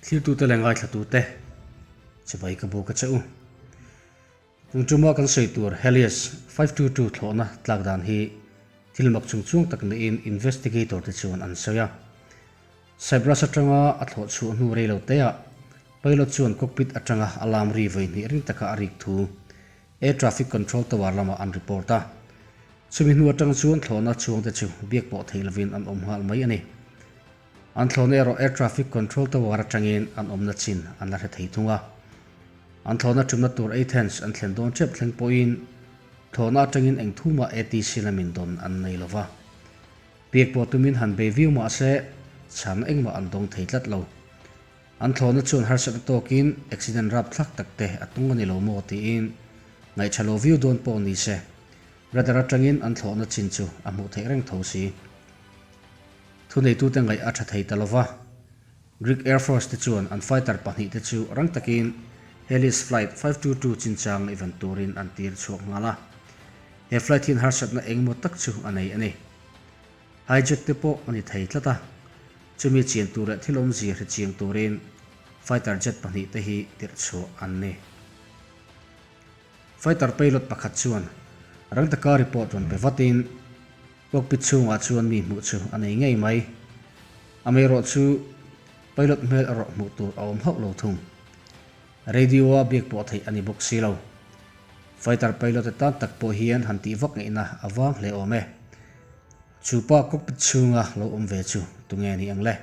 Thlirtute leh ngaithlatute chibai ka buk a che u. Tung tuma kan sawi tur Helios 522 thlawhna tlak dan hi thil mak chung chuang tak niin investigator te chuan an sawi a. Cyprus atanga a thlawh chhuah hnu rei lo teah pilot chuan cockpit atanga alarm ri vawi hnih ring taka a rik thu Air Traffic Control Tower lamah an report a. Chumi hnu atang chuan thlawhna chhuangte chu biak pawh theih lovin an awm nghal mai a ni. An thlawhna erawh Air Traffic Control Tower atangin an awmna chin an la hre thei thung a. An thlawhna tumna tur Athens an thlen dawn tep thleng pawhin thlawhna atangin eng thu mah ATC lamin dawn an nei lo va. Biak pawh tumin han bei viau mah se chhan engmah an dawng thei tlat lo. An thlawhna chuan harsatna tawkin accident rapthlak tak te a tung a ni lo maw tiin ngaihṭha lo viau dawn pawh ni se, radar atangin an thlawhna chin chu a hmuh theih reng tho si. Thuneitute ngaih a ṭha thei ta lo va, Greek Air Force te chuan an fighter pahnihte chu rang takin Helios Flight 522 chinchang ngaihven turin an tir chhuak nghal a. He flight hian harsatna engemaw tak chu a nei a ni. Hijack te pawh a ni thei tlat a, chumi chian tur leh thil awmzia hre chiang turin fighter jet pahnihte hi tirh chhuah an ni. Fighter pilot pakhat chuan rang taka report rawn pe vatin cockpit chhungah chuan mi hmuh chu a nei ngei mai. Amaherawhchu pilot hmel erawh hmuh tur a awm hauh lo thung. Radio-a biak pawh theih a ni bawk si lo. Fighter pilot-e tan tak pawh hian han tih vak ngaihna a vang hle awm e. Chu pa cockpit chhunga lo awm ve chu tunge ni ang le?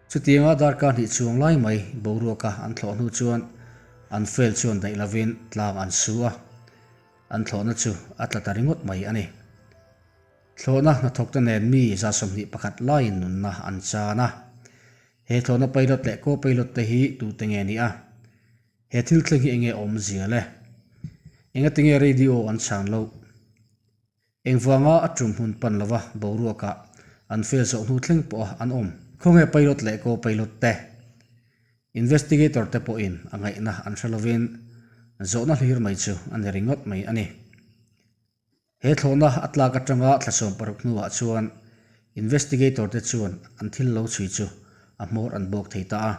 Chutianga darkar hnih chuang lai mai boruaka an thlawh hnu chuan an fuel chuan daih lovin tlang an su a, an thlawhna chu a tla ta ringawt mai a ni. Thlawhna hnathawkte nen mi 21 laiin nunna an chan a. He thlawhna pilot leh co-pilot te hi tute nge ni a? He thil thleng hi enge awmzia le? Engatinge radio an chhan loh? Engvanga a tum hmun pan lova boruakah an fail zawh hnu thleng pawha an awm? Khawnge pilot leh co-pilot te? Investigator te pawhin a ngaihna an hre lovin zawhna hlir mai chu a ni ringawt mai a ni. He thlawhna a tlak atanga thla 60 hnuah chuan investigator te chuan an thil lo chhui chu a hmawr an bawk thei ta a,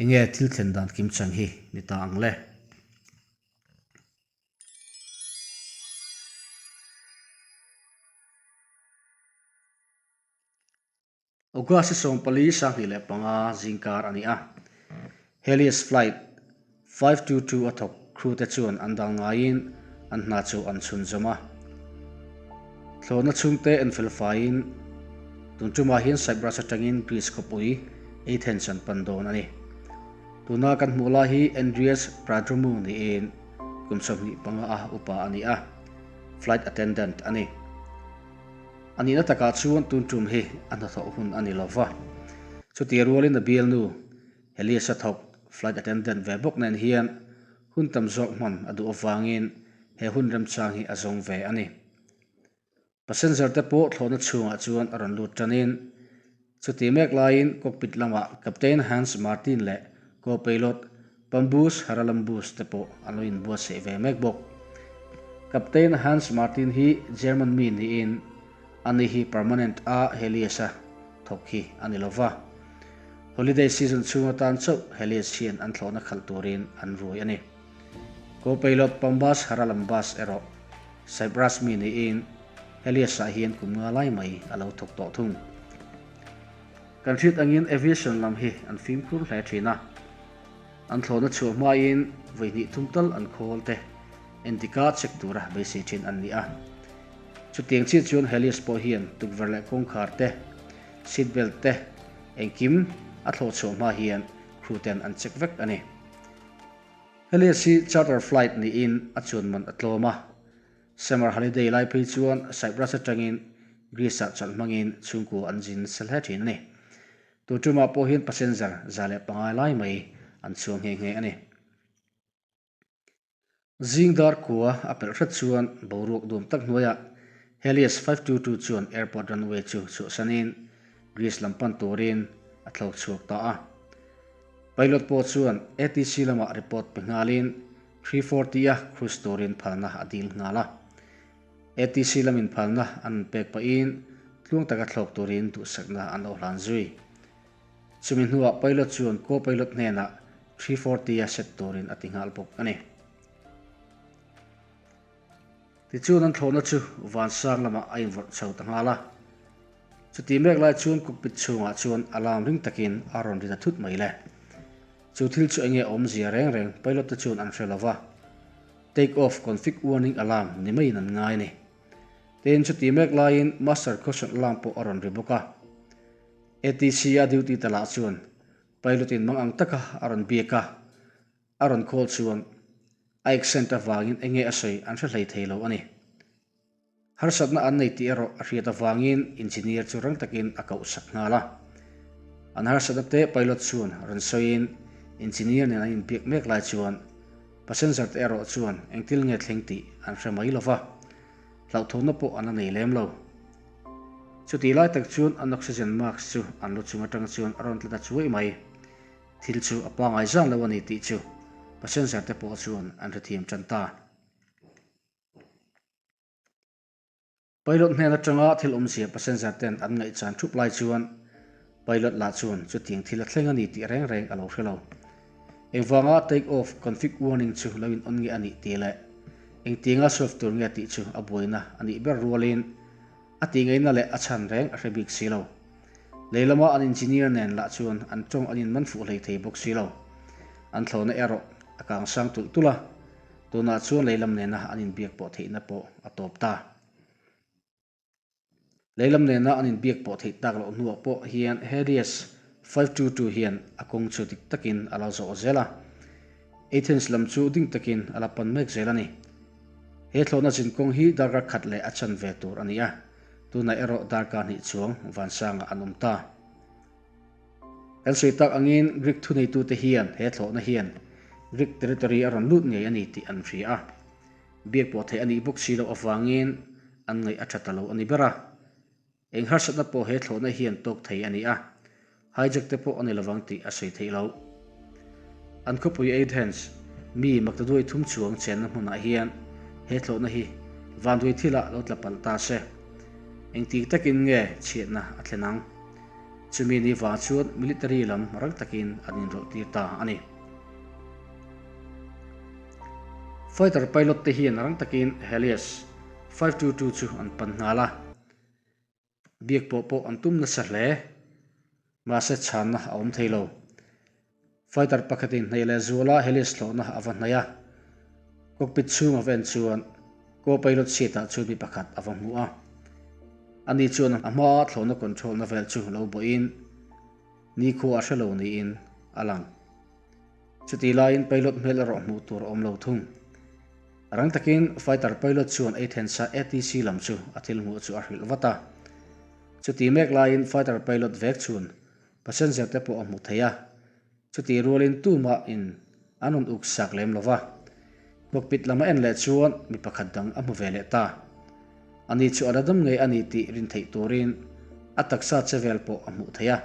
enge thil thlen dan kim chang hi ni ta ang le? August 14 2005 zingkar a ni a, Helios Flight 522 a thawk crew te chuan an dal ngaiin an hna chu an chhunzawm a. Thlawhna chhungte en fel faiin tun tumah hian Cyprus atangin Greece khawpui Athens an pan dawn a ni. Tuna kan hmuh lai hi Andreas Prodromou niin kum 25 a upa a ni a, flight attendant a ni. A nihna takah chuan tun tum hi a hnathawh hun a ni lo va. Chuti rualin a bialnu Helios a thawk flight attendant ve bawk nen hian hun tam zawk hman a duh avangin he hun remchang hi a zawng ve a ni. Passenger te pawh thlawhna chhungah chuan a rawn lut tanin chuti mek laiin cockpit lamah Captain Hans Martin leh co-pilot Pambus Haralambus te pawh an lo inbuatsaih ve mek bawk. Captain Hans Martin hi German mi niin ani hi permanent a Helios a thawk hi a ni lova. Holiday season chhung atan chauh Helios hian an thlawhna khalh turin an ruai a ni. Co-pilot Pambas Haralambus erawh Cyprus mi niin Helios-ah hian kum nga lai mai a lo thawk tawh thung. Kan hriat angin aviation lam hi an fimkhur hle thin a, an thlawhna chhuah hmain vawi hnih thum tal an khawl te entika check tura beisei thin an ni a. Chutiang chiah chuan Helios pawh hian tukverh leh kawngkhar te, seat belt te engkim a thlawh chhuah hma hian crew ten an check vek a ni. Helios hi charter flight niin a chuan man a tlawm a. Summer holiday lai phei chuan Cyprus atangin Greece-ah chawlh hmangin chhungkua an zin nasa hle thin a ni. Tun tumah pawh hian passenger 105 lai mai an chhuang nghe nghe a ni. Zing dar kua a pelh hret chuan boruak duam tak hnuaiah Helios 522 chuan airport runway chu chhuahsanin Greece lam pan turin a thlawk chhuak ta a. Pilot pawh chuan ATC lamah report pe nghalin 340 a cruise turin phalna a dil nghal a. ATC lamin phalna an rawn pek pahin tluang taka thlawk turin duhsakna an lo hlan zui. Chumi hnuah pilot chuan co-pilot hnenah 340 a set turin a ti nghal bawk a ni. Tichuan an thlawhna chu vansang lamah a invawrh chho ta nghal a. Chuti mek lai chuan cockpit chhungah chuan alarm ring takin a rawn ri ta thut mai le. Chu thil chu enge awmzia reng reng pilot te chuan an hre lo va, take off config warning alarm ni maiin an ngai a ni. Tin, chuti mek laiin master caution alarm pawh a rawn ri bawk a. ATC a duty ta lah chuan pilot in mang ang taka a rawn biak a, a rawn call chuan a accent avangin enge a sawi an hre hlei thei lo a ni. Harsatna an nei tih erawh a hriat avangin engineer chu rang takin a koh sak nghal a. An harsatna te pilot chuan rawn sawiin engineer nen an inbiak mek lai chuan passenger te erawh chuan engtil nge thleng tih an hre mai lova, hlauhthawnna pawh an la nei lem lo. Chutih lai tak chuan an oxygen mask chu an lu chung atang chuan a rawn tla ta chuai mai. Thil chu a pangai zan lo a ni tih chu passenger te pawh chuan an hrethiam tan ta. Pilot hnen atanga thil awmzia passenger ten an ngaihchan thup lai chuan pilot lah chuan chutiang thil a thleng a ni tih reng reng a lo hre lo. Engvanga take off config warning chu lo in on nge a nih tih leh engtianga solve tur nge tih chu a buaina a nih ber rualin a tihngaihna leh a chhan reng a hre bik si lo. Lei lama an engineer nen lah chuan an tawng an inman fuh hlei thei bawk si lo. An thlawhna erawh a kang sang tulh tulh a. Tunah chuan leilam nena an inbiak pawh theihna pawh a tawp ta. Leilam nena an inbiak pawh theih tak loh hnuah pawh hian Helios 522 hian a kawng chu dik takin a la zawh zel a. Athens lam chu ding takin a la pan mek zel a ni. He thlawhna zinkawng hi darkar khat leh a chan ve tur a ni a, tunah erawh darkar hnih chuang vansangah an awm ta. Kan sawi tak angin Greek thuneitute hian he thlawhna hian Greek territory a rawn lut ngei a ni tih an hria a. Biak pawh theih a nih bawk si loh avangin an ngaih a tha ta lo a ni ber a. Eng harsatna pawh he thlawhna hian tawk thei a ni a, hijack te pawh a ni lovang tih a sawi theih loh. An khawpui Athens, mi maktaduai thum chuang chenna hmunah hian he thlawhna hi vanduai thilah lo tla palh ta se. Engtik takin nge chhiatna a thlen ang? Chumi ni vang chuan military lam rang takin an inrawlh tir ta a ni. Fighter pilot te hian rang takin Helios 522 chu an pan nghal a. Biak pawh pawh an tum nasa hle. Mahse chhanna a awm thei lo. Fighter pakhatin hnaih leh zuala Helios thlawhna a va hnaih a. Cockpit chhung a va en chuan co-pilot seat ah chuan mi pakhat a va hmu a. Ani chuan a hmaa thlawhna control na vel chu lo bawhin nikhua a hre lo niin a lang. Chutih laiin pilot hmel erawh hmuh tur a awm lo thung. Rang takin fighter pilot chuan ei then sa ATC lam chu a thil hmuh chu a hrilh vat a. Chutih mek laiin fighter pilot vek chuan passenger te pawh a hmu thei a, chutih rualin tumah in an rawn uk sak lem lo va. Cockpit lam a en leh chuan mi pakhat dang a hmu ve leh ta. Ani chu a la dam ngei a ni tih rin theih turin a taksa che vel pawh a hmuh thei a.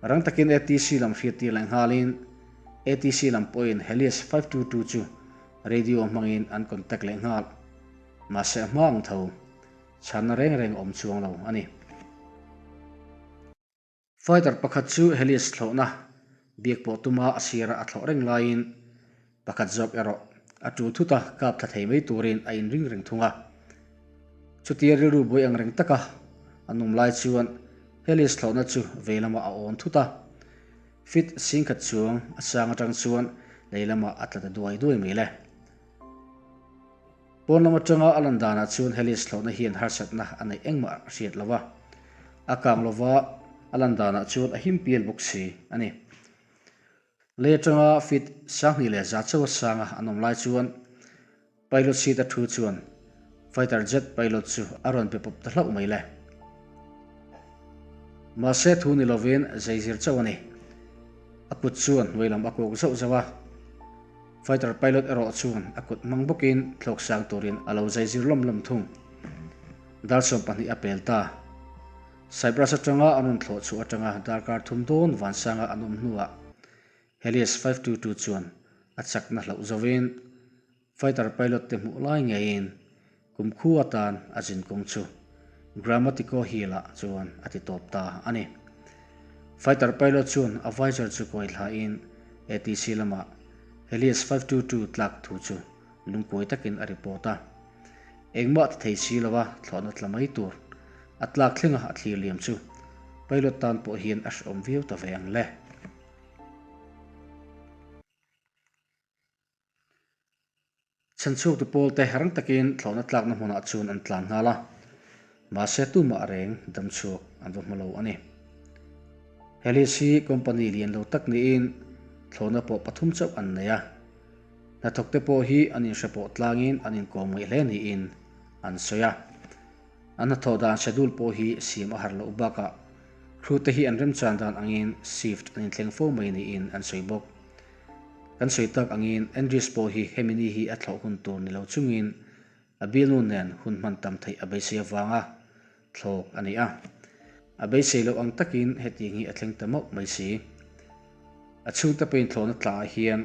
Rang takin ATC lam hriattir leh nghalin ATC lam pawhin Helios 522 chu radio hmangin an contact leh nghal. Mahse a hma ang tho. Chhanna reng reng a awm chuang lo a ni. Fighter pakhat chu Helios thlawhna biak pawh tuma a sira a thlawh reng laiin pakhat zawk erawh a tul thut a kap thla thei mai turin a inring reng thung a. Chutia rilru buai ang reng taka an awm lai chuan Helios thlawhna chu vei lamah a awn thut a. Fit singkhat chuang a sang atang chuan lei lamah a tla ta duai duai mai le. Pawn lam atanga a lan danah chuan Helios thlawhna hian harsatna a neih engmah a hriat lo va, a kang lo va, a lan danah chuan a him pial bawk si a ni. Lei atanga feet 2100 chauha sanga an awm lai chuan pilot seat a thu chuan fighter jet pilot chu a rawn pe pawp ta hlauh mai le. Mahse thu ni lovin zeizir chauh a ni. A kut chuan hnuai lam a kawk zauh zauh a. Fighter pilot erawh chuan a kut hmang bawkin thlawk sang turin a lo zaizir lawm lawm thung. Dar 12 a pel ta. Cyprus atanga an rawn thlawh chhuah atanga darkar thum dawn vansanga an awm hnuah Helios 522 chuan a chakna hlauh zovin Fighter pilot te hmuh lai ngeiin kum khu atan a zin kawng chu Grammatiko Hill-ah chuan a ti tawp ta a ni. Fighter pilot chuan a visor chu kawi thlain ATC lamah Helios 522 tlak thu chu lungkuai takin a report a. Engmah ti thei si lova thlawhna tla mai tur a tlak thlenga a thlir liam chu pilot tan pawh hian a hrehawm viau ta ve ang le. Chhanchhuaktu pawlte rang takin thlawhna tlakna hmunah chuan an tlan nghal a, mahse tumah reng damchhuak an va hmu lo a ni. Helios hi company lian lo tak niin thlawhna pawh pathum chauh an nei a, hnathawkte pawh hi an inhre pawh tlangin an inkawm ngaih hle niin an sawi a. An hnathawh dan schedule pawh hi siam a har loh bakah crew te hi an remchan dan angin shift an inthleng fo mai niin an sawi bawk. Kan sawi tak angin Andries pawh hi hemi ni hi a thlawh hun tur ni lo chungin a bialnu nen hun hman tam theih a beisei avanga thlawk a ni a. A beisei loh ang takin hetiang hi a thleng ta mauh mai si. A chhungte pawhin thlawhna tlaah hian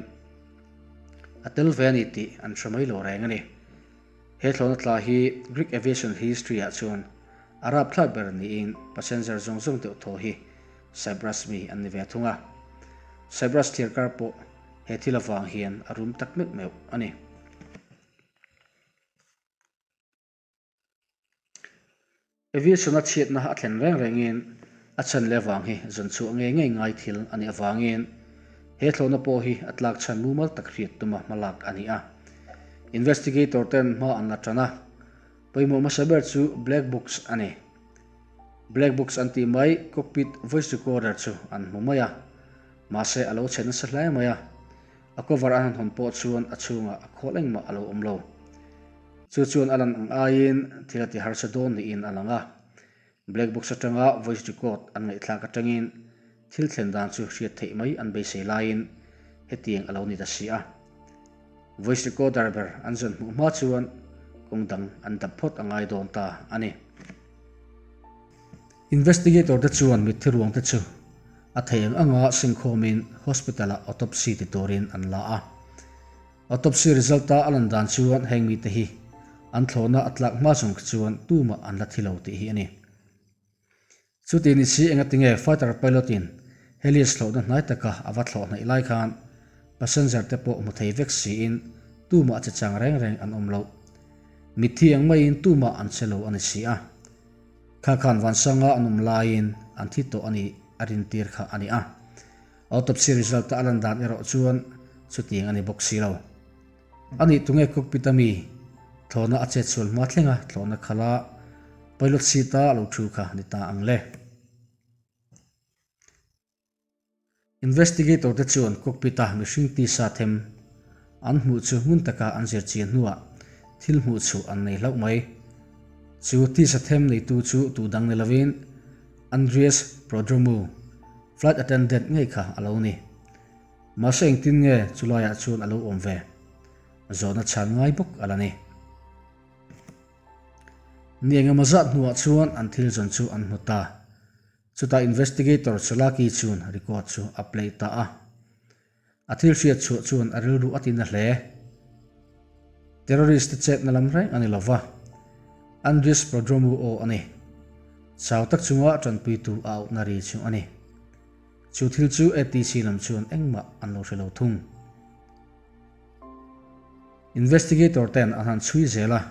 a tel ve a ni tih an hre mai lo reng a ni. He thlawhna tla hi Greek aviation history ah chuan a rapthlak ber niin passenger zawng zawng deuh thaw hi Cyprus mi an ni ve thung a. Cyprus thliarkar pawh he thil avang hian a rum tak meuh meuh a ni. Aviation-a chhiatna a thlen reng rengin a chhan leh avang hi zawn chhuah ngei ngei ngai thil a nih avangin he thlawhna pawh hi a tlak chhan mumal tak hriat tuma hmalak a ni a. Investigator ten hma an la tan a, pawimawh hmasa ber chu black box a ni. Black box an tih mai cockpit voice recorder chu an hmu mai a, mahse a lo chhe nasa hle mai a, a cover an han hawn pawh chuan a chhungah a khawl engmah a lo awm lo. Chu chuan a lan ang aiin thil a ti harsa dawn niin a lang a. Black box atanga voice record an ngaihthlak atangin thil thlen dan chu hriat theih mai an beisei laiin hetiang a lo ni ta si a. Voice recorder ber an zawn hmuh hma chuan kawng dang an dap phawt a ngai dawn ta a ni. Investigator te chuan mitthi ruang te chu a theih ang anga singkhawmin hospital ah autopsy ti turin an la a. Autopsy result a a lan dan chuan heng mite hi an thlawhna a tlak hma zawng khi chuan tumah an la thi lo tih hi a ni. Chuti ni si engatinge fighter pilot in Helios thlawhna hnai taka a va thlawh hnaih lai khan passenger te pawh hmu thei vek siin tumah che chang reng reng an awm loh. Mitthi ang maiin tumah an che lo a ni si a. Kha khan Vansanga an awm laiin an thi tawh a nih a rintir kha a ni a. Autopsy result a lan dan erawh chuan chutiang a ni bawk si lo. A nih tunge cockpit a mi thlawhna a chet sual hma thlenga thlawhna khala pilot seat a lo thu kha ni ta ang le. Investigator te chuan cockpit a mihring tisa them an hmuh chu ngun taka an zir chian hnuah thil hmuh chhuah an nei hlauh mai. Chu tisa them neitu chu tu dang ni lovin Andreas Prodromou, flight attendant ngei kha a lo ni. Mahse engtin nge chulaiah chuan a lo awm ve? Zawhna chhan ngai bawk a la ni. Ni engemaw zat hnuah chuan an thil zawn chu an hmu ta. Chutah investigator Cholaki chuan record chu a play ta a. A thil hriat chhuah chuan a rilru a tina hle. Terrorist te chetna lam reng a ni lo va, Andries Prodromou aw a ni. Chau tak chunga tanpuitu a auhna ri chu a ni. Chu thil chu ATC lam chuan engmah an lo hre lo thung. Investigator ten an han chhui zel a,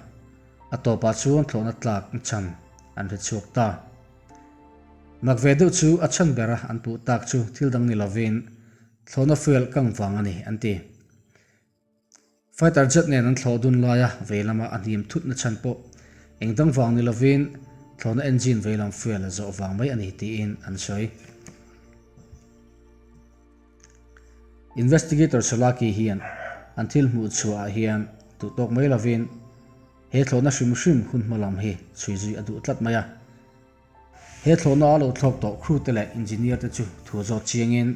a tawpah chuan thlawhna tlak chhan an hre chhuak ta. Mak ve deuh chu a chhan bera an puh tak chu thil dang ni lovin thlawhna fuel kang vang a ni an ti. Fighter jet nen an thlawh dun laia vei lama a hnim thut na chhan pawh eng dang vang ni lovin thlawhna engine vei lam fuel a zawh vang mai a ni tiin an sawi. Investigator Cholaki hian an thil hmuh chhuah ah hian duh tawk mai lovin he thlawhna hrim hrim hun hma lam hi chhui zui a duh tlat mai a. He thlawhna a lo thlawk tawh crew te leh engineer te chu thu zawt chiangin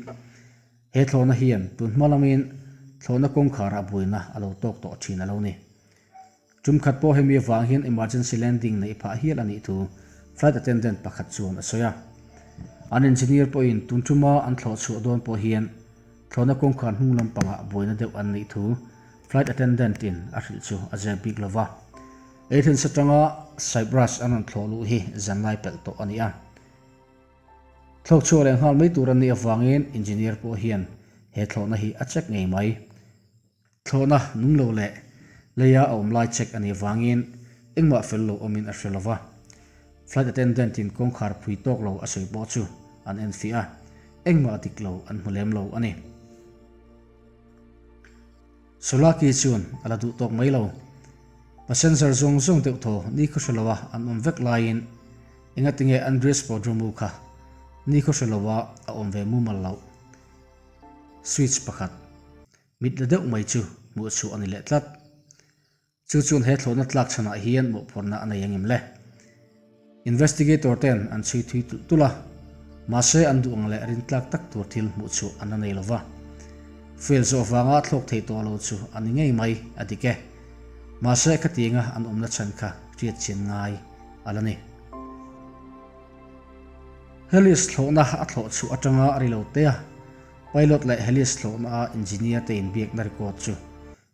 he thlawhna hian tun hma lamin thlawhna kawngkhar ah buaina a lo tawk tawh thin a lo ni. Tum khat pawh hemi avang hian emergency landing neih phah hial a nih thu flight attendant pakhat chuan a sawi a. An engineer pawhin tun tuma an thlawh chhuah dawn pawh hian thlawhna kawngkhar hnung lampangah buaina deuh an neih thu flight attendant in a hrilh chu a zep bik lova. Athens atanga Cyprus an rawn thlawh luh hi zanlai pelh tawh a ni a. Thlawk chhuak leh nghal mai tur an nih avangin engineer pawh hian he thlawhna hi a check ngei mai. Thlawhna nung lo leh leia a awm lai check a nih avangin engmah fel lo awmin a hre lo va. Flight attendant in kawngkhar phui tawk lo a sawi pawh chu an enfiah a, engmah dik lo an hmu lem lo a ni. Solaki chuan a la duh tawk mai lo. Passenger zawng zawng deuh thaw nikhaw hre loa an awm vek laiin engatinge Andreas Prodromou kha nikhaw hre loa a awm ve mumal loh. Switch pakhat mit la deuh mai chu hmuh chhuah a ni leh tlat. Chu chuan he thlawhna tlak chhanah hian mawhphurhna a nei ang em le? Investigator ten an chhui thui tulh tulh a, mahse an duh ang leh rintlak tak tur thil hmuh chhuah an la nei lo va. Fail zawh vanga thlawk thei tawh lo chu a ni ngei mai, a dik e. Mahse khatianga an awmna chhan kha hriat chian ngai a la ni. Helis thlawhna a thlawh chhuah atanga a ri lo te a, pilot leh Helis thlawhna a engineer te inbiakna record chu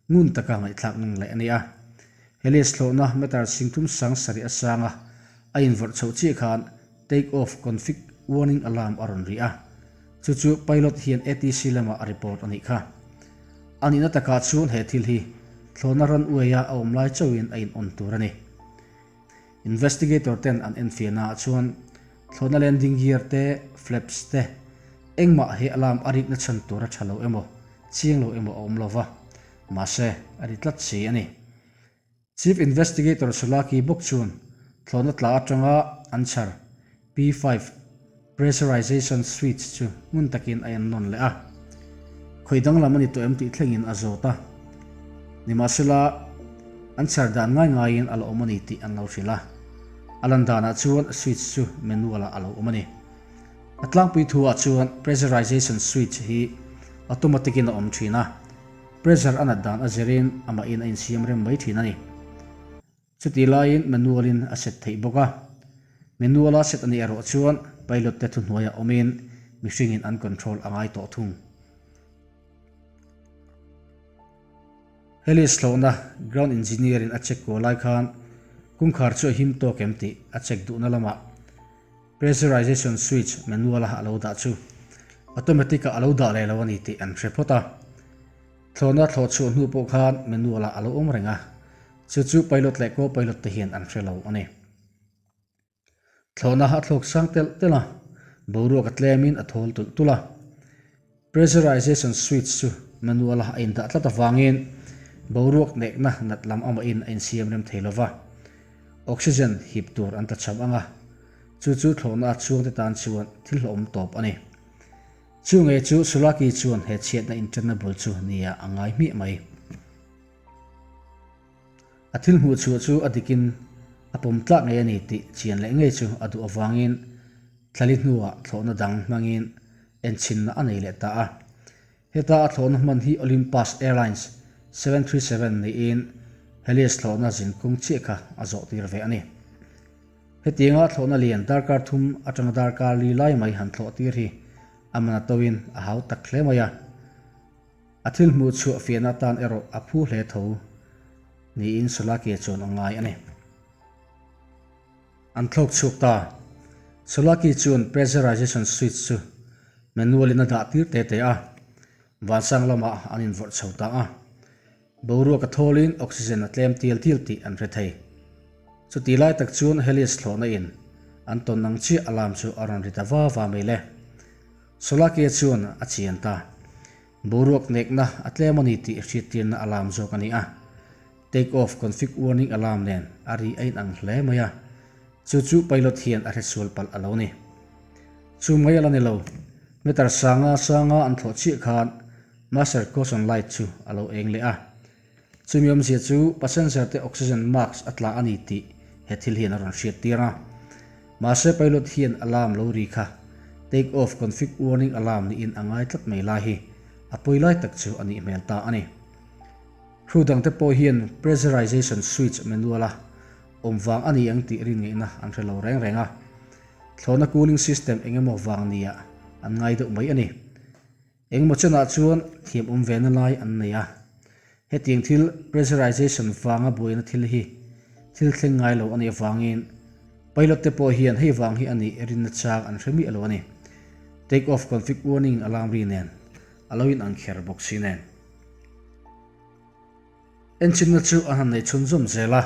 Ngun taka ngaihthlak nung leh a ni a. Helios thlawhna meter singthum sang sarih a sang a, a invawrh chhoh chiah khan take off config warning alarm a rawn ri a. Chu chu pilot hian ATC lamah a report a nih kha. A nihna takah chuan he thil hi thlawhna runway-a a awm lai chauhin a in on tur a ni. Investigator ten an enfiahnaah chuan thlawhna landing gear te, flaps te, engmah he alarm a rikna chhan tur a tha lo emaw, chiang lo emaw a awm lo va, mahse a ri tlat si a ni. Chief Investigator Sulaki bawk chuan thlawhna tla atanga an chhar P5 Pressurization Switch chu hmun takin a en nawn leh a, khawi danglam a ni tawh em tih thlengin a zawt a. Nimahsela, an chhar dan ngai ngaiin a la awm a ni tih an lo hrilh a. A lan danah chuan switch chu manual-ah a lo awm a ni. A tlangpui thuah chuan pressurization switch hi automatic-in a awm thin a, pressure a nat dan a zirin amahin a insiam rem mai thin a ni. Chutih laiin manual-in a set theih bawk a, manual-a set a nih erawh chuan pilot te thuhnuaiah awmin mihringin an control a ngai tawh thung. Helis thlawhna ground engineer-in a check kual lai khan kawngkhar chu a him tawk em tih a check duhna lamah Pressurization switch manual-a a lo dah chu automatic-a a lo dah leh lo a ni tih an hre phawt a. Thlawhna thlawh chhuah hnu pawh khan manual-ah a lo awm reng a, chu chu pilot leh co-pilot te hian an hre lo a ni. Thlawhna a thlawk sang telh telh a, boruak a tlemin a thawl tulh tulh a. Pressurization switch chu manual-a a indah tlat avangin boruak nekna nat lam amahin a insiam rem thei lo va, oxygen hip tur an tlachham ang a, chu chu thlawhna a chhuangte tan chuan thil hlawhawm tawp a ni. Chu ngei chu Sulaki chuan he chhiatna inṭanna bul chu nia a ngai hmiah mai. A thil hmuh chhuah chu a dikin a pawm tlak ngei a ni tih chian leh ngei chu a duh avangin thlali hnuah thlawhna dang hmangin enchhinna a nei leh ta a. Heta a thlawhna hman hi Olympus Airlines 737 niin Helios thlawhna zinkawng chiah kha a zawh tir ve a ni. Hetianga thlawhna lian darkar thum atanga darkar li lai mai han thlawh tir hi a man a toin a hau tak hle mai a. A thil hmuh chhuah fiahna atan erawh a phu hle tho niin Solaki chuan a ngai a ni. An thlawk chhuak ta. Solaki chuan pressurization switch chu manual in a dah tir te te a, vansang lamah an invawrh chho ta a. Boruak a thawlin oxygen a tlem tial tial tih an hre thei. Chutih lai tak chuan Helios thlawhna in an tawn ang chiah alarm chu a rawn ri ta va va mai le. Solakia chuan a chian ta. Boruak nekna a tlem a ni tih hriattirna alarm zawk a ni a. Take off config warning alarm nen a ri a inang hle mai a. Chu chu pilot hian a hresual palh a lo ni. Chu mai a la ni lo. Meter sanga sanga an thlawh chiah khan Master caution light chu a lo eng leh a. Chumi awmzia chu passenger te oxygen mask a tla a ni tih he thil hian a rawn hriat tir a. Mahse pilot hian alarm lo ri kha take off config warning alarm niin a ngai tlat mai lai hi a pawi lai tak chu a nih hmel ta a ni. Crew dangte pawh hian pressurization switch manual a awm vang a ni ang tih rin ngaihna an hre lo reng reng a. Thlawhna cooling system eng emaw vang nia an ngai deuh mai a ni. Engmaw chenah chuan thiam awm ve na lai an nei a. Hetiang thil pressurization vanga buaina thil hi thil thleng ngai lo a nih avangin pilot te pawh hian hei vang hi a nih rinna chang an hre miah lo a ni. Take off config warning alarm ri nen a lo in ang kher bawk si nen. Enchinna chu an han nei chhunzawm zel a,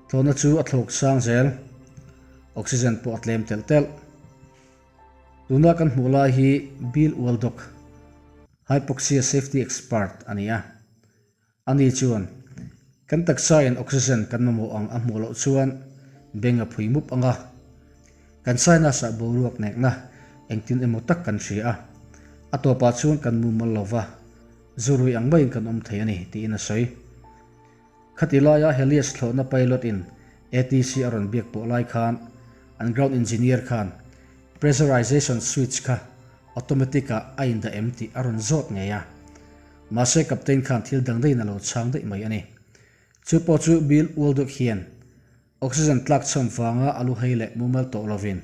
thlawhna chu a thlawk sang zel, oxygen pawh a tlem telh telh. Tuna kan hmuh lai hi Bill Waldock, hypoxia safety expert a ni a. Ani chuan, Kan taksain oxygen kan mamawh ang a hmuh loh chuan beng a phui mup ang a. Kan sinus-ah boruak nekna engtin emaw tak kan hria a, a tawpah chuan kan mumal lo va, zu rui ang maiin kan awm thei a ni, tiin a sawi. Khati laia Helios thlawhna pilot-in ATC a rawn biak pawh lai khan an ground engineer khan pressurization switch kha automatic-ah a indah em tih a rawn zawt ngei a. Mahse captain khan thil dang daihin a lo chhang daih mai a ni. Chu pawh chu Bill Waldock hian oxygen tlak chham vanga a lu hei leh mumal tawh lovin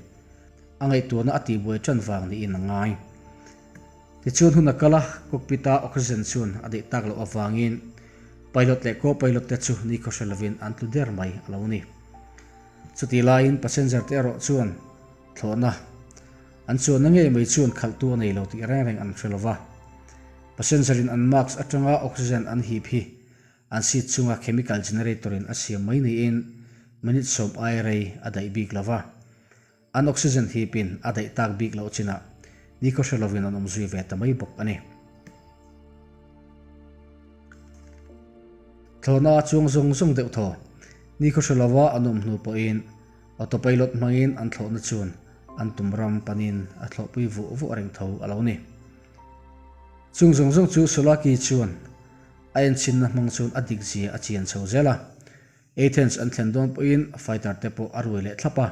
a ngaihtuahna a tihbuai tan vang niin a ngai. Tichuan hun a kal a, cockpit-a oxygen chuan a deih tak loh avangin pilot leh co-pilot te chu nikhaw hre lovin an tlu der mai a lo ni. Chutih laiin passenger te erawh chuan thlawhna an chuanna ngei mai chuan khalhtu a nei lo tih reng reng an hre lova. Passenger in an mask atanga oxygen an hip hi an seat chunga chemical generator in a siam mai niin minute sawm ai rei a daih bik lova. An oxygen hip in a daih tak bik loh chinah nikhaw hre lovin an awm zui ve ta mai bawk a ni. Thlawhna a chuang zawng zawng deuh thaw. Nikhaw hre lova an awm hnu pawhin autopilot hmangin an thlawhna chuan an tum ram panin a thlawhpui vuah vuah reng tho a lo ni. Chung zawng zawng chu Solaki chuan a enchinna hmang chuan a dik zia a chian chho zel a. Athens an thlen dawn pawhin fighter te pawh a ruai leh thlap a.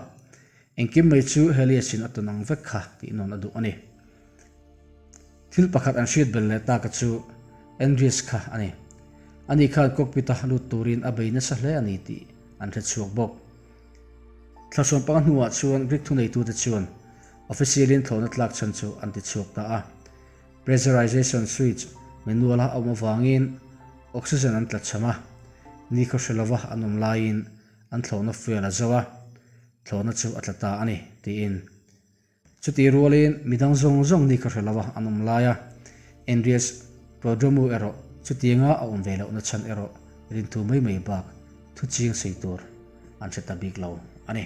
Engkim mai chu Helios in a tawn ang vek kha tih nawn a duh a ni. Thil pakhat an hriat bel leh taka chu Andreas kha a ni. Ani khan cockpit a lut turin a bei nasa hle a ni tih an hre chhuak bawk. Thlahrawn panga hnuah chuan Greek thuneitute chuan official-in thlawhna tlak chhan chu an ti chhuak ta a. Pressurization switch manual a awm avangin oxygen an tla chham a, nikhaw hre lova an awm laiin an thlawhna fuel a zo a, thlawhna chu a tla ta a ni, tiin. Chutih rualin midang zawng zawng nikhaw hre lova an awm lai a, Andreas Prodromou erawh chutianga a awm ve lohna chhan erawh rinthu mai mai bak thu chiang sawi tur an hre ta bik lo a ni.